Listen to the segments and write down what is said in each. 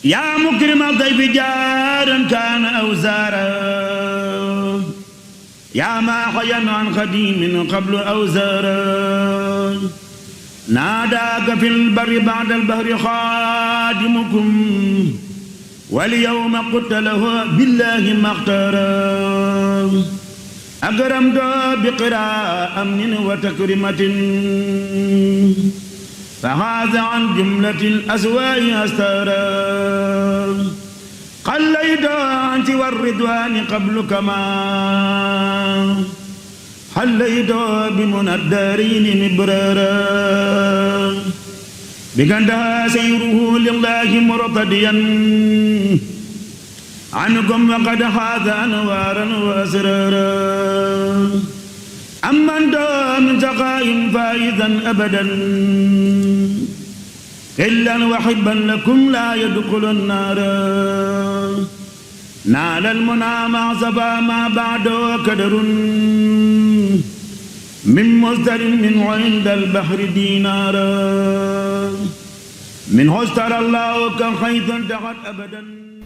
يا مكرم الضيف جارا كان أو زارا يا ماحيا عن قديم قبل أو زارا ناداك في البر بعد البهر خادمكم واليوم قلت له بالله ما اختارا أكرمت بقراء أمن وتكرمة فهذا عن جملة الأسواء أستارا خليت أنت والرضوان قبل كما حليت بمنى الدارين مبرارا بقندها سيره لله مرتديا عنكم وقد حاز أنوارا وأسرارا أمن من سقاء فائزا أبدا إلا وحبا لكم لا يدخل النار نال المنى مع صفا ما بعده كدر من مصدر من عند البحر دينارا من هستر الله كخيط انتقت أبدا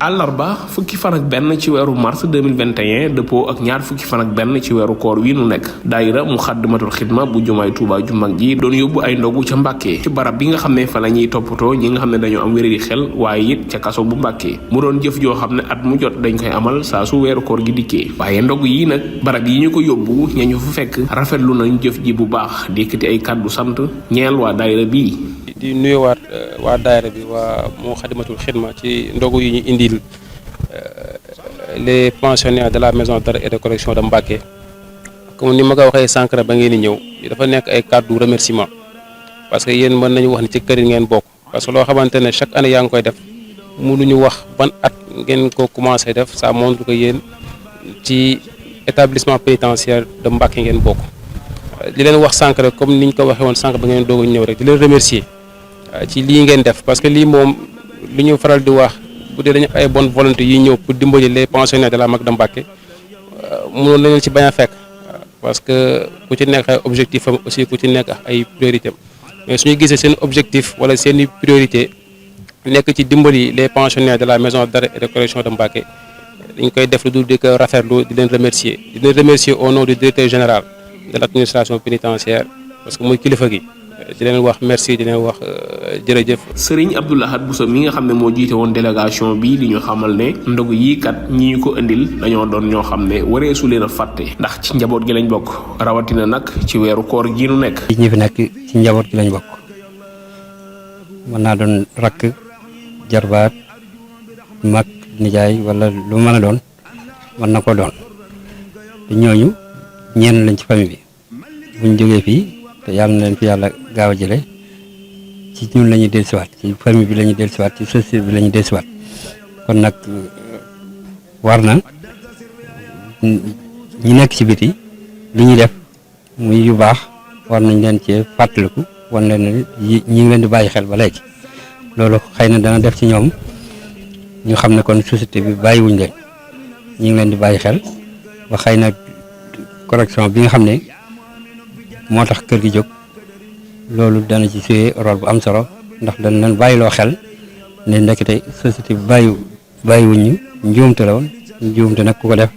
àllarba fukki fan ak benn ci weeru mars 2021 dëppoo ak ñaar fukki fan ak benn ci weeru koor wi nu nekk daayira Muxaddamatul Xidma bu jumaay Tuubaa ju mag ji doon yóbbu ay ndogu ca Mbàkke ci barab bi nga xam ne fa la ñuy toppatoo ñi nga xam ne dañoo am wéradi xel waaye it ca kaso bu Mbàkke mu doon jëf joo xam ne at mu jot dañ koy amal saa su weeru koor gi dikkee waaye ndogu yi nag barab yi ñu ko yóbbu ñañu fu fekk rafetlu nañ jëf ji bu baax di yëkkati ay kàddu sant ñeel waa daayira bii di nuyuwaat waa daayira bi waa Muxaddamatul Xidma ci ndogu yi ñu indil les pensionnaires de la maison d'arrêt et de correction de Mbacké comme ni ma ko waxee sànq ba ngeen di ñëw dafa nekk ay kàddu remerciement parce que yéen mën nañu wax ni ci kër yi ngeen bokk parce que loo xamante ne chaque année yaa ngi koy def mënuñu wax ban at ngeen ko commencé def ça montre que yéen ci établissement pénitentiaire de Mbacké ngeen bokk di leen wax sànq rek comme niñ ko waxee woon sànq ba ngeen doog a ñëw rek di leen remercier ci lii ngeen def parce que lii moom li ñu faral di wax bu dee dañu ay bonne volonté yi ñëw pour dimbali les pensionnaires de la MAC de Mbacké mënoon nañu ci bañ a fekk parce que ku ci nekk ay objectif am aussi ku ci nekk ay priorité mais suñu gisee seen objectif wala seen i priorité nekk ci dimbali les pensionnaires de la maison d'arrêt et de correction de Mbacké dañ koy def lu dul di ko rafetlu di leen remercier au nom du directeur général de l'administration pénitentiaire parce que muy kilifa gi di leen wax merci di leen wax jërëjëf. Sëriñ Abdou Lahad Bousso mi nga xam ne moo jiite woon délégation bi li ñu xamal ne ndogu yii kat ñi ñu ko indil dañoo doon ñoo xam ne wareesu leen a fàtte ndax ci njaboot gi lañ bokk rawatina nag ci weeru koor gi nu nekk. ñi fi nekk ci njaboot gi lañ bokk mën naa doon rakk jarbaat mag nijaay wala lu mën a doon mën na ko doon te ñooñu ñenn lañ ci famille bi buñ jógee fii. te yàlla na leen fi yàlla gaaw a jële ci ñun la ñuy dellusiwaat ci famille bi la ñuy dellusiwaat ci société bi la ñuy dellusiwaat kon nag war na ñi nekk ci biti li ñuy def muy yu baax war nañ leen ci fàttaliku wan leen ne ñi ngi leen di bàyyi xel ba léegi loolu xëy na dana def ci ñoom ñu xam ne kon société bi bàyyiwuñ leen ñi ngi leen di bàyyi xel ba xëy na correction bi nga xam ne moo tax kër gi jóg loolu dana ci jouer rôle bu am solo ndax dañ leen bàyyiloo xel ne ndekete société bi bàyyiwuñ ñu njuumte la woon njuumte nag ku ko def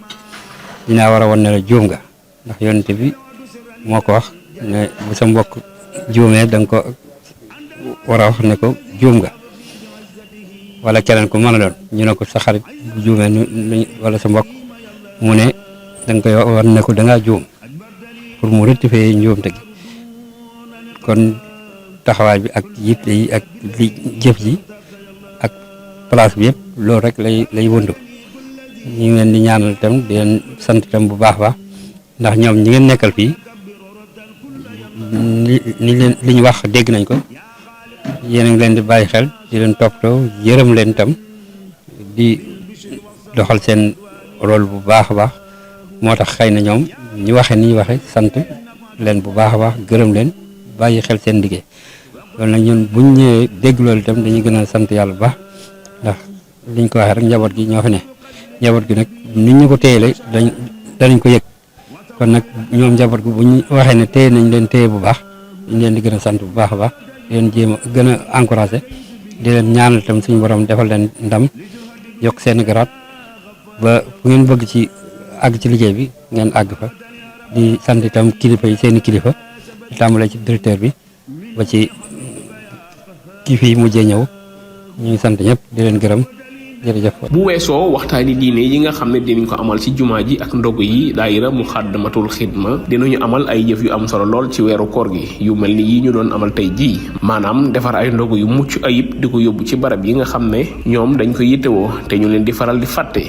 dinaa war a won ne la juum nga ndax yonent bi moo ko wax ne bu sa mbokk juumee da nga ko war a wax ne ko juum nga wala keneen ku mën a doon ñu ne ko sa xarit bu juumee wala sa mbokk mu ne da nga koy war ne ko dangaa juum pour mu rectifier njuumte gi kon taxawaay bi ak yitte yi ak li jëf ji ak place bi yëpp loolu rek lay wëndu ñu ngi leen di ñaanal itam di leen sant itam bu baax baax ndax ñoom ñi ngeen nekkal fii li ñu wax dégg nañ ko yéen a ngi leen di bàyyi xel di leen toppatoo yërëm leen itam di doxal seen rôle bu baax a baax moo tax xëy na ñoom ñu waxee ni ñu waxee sant leen bu baax a baax gërëm leen bàyyi xel seen liggéey loolu nag ñun buñ ñëwee dégg loolu itam dañuy gën a sant yàlla bu baax ndax liñ ko waxee rek njaboot gi ñoo fi ne njaboot gi nag nit ñu ko téyele danañ ko yëg kon nag ñoom njaboot gi bu ñu waxee ne téye nañ leen téye bu baax dañ leen di gën a sant bu baax a baax leen jéem a gën a encouragé di leen ñaanal itam suñu borom defal leen ndam yokk seen garaat ba fu ngeen bëgg ci àgg ci liggéey bi ngeen àgg fa di sant itam kilifa yi seeni kilifa di tàmbale ci directeur bi ba ci kii fii mujjee ñëw ñu ngi sant ñëpp di leen gërëm jërëjëf. bu weesoo waxtaani diine yi nga xam ne dinañ ko amal ci jumaa ji ak ndogu yi daayira Muxaddamatul Xidma dinañu amal ay jëf yu am solo lool ci weeru koor gi yu mel ni yi ñu doon amal tey jii maanaam defar ay ndogu yu mucc ayib di ko yóbbu ci barab yi nga xam ne ñoom dañ ko yittewoo te ñu leen di faral di fàtte.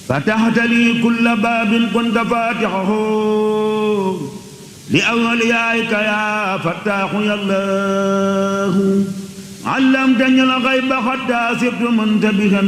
فتحت لي كل باب كنت فاتحه لأوليائك يا فتاح يا الله علمتني الغيب حتى صرت منتبها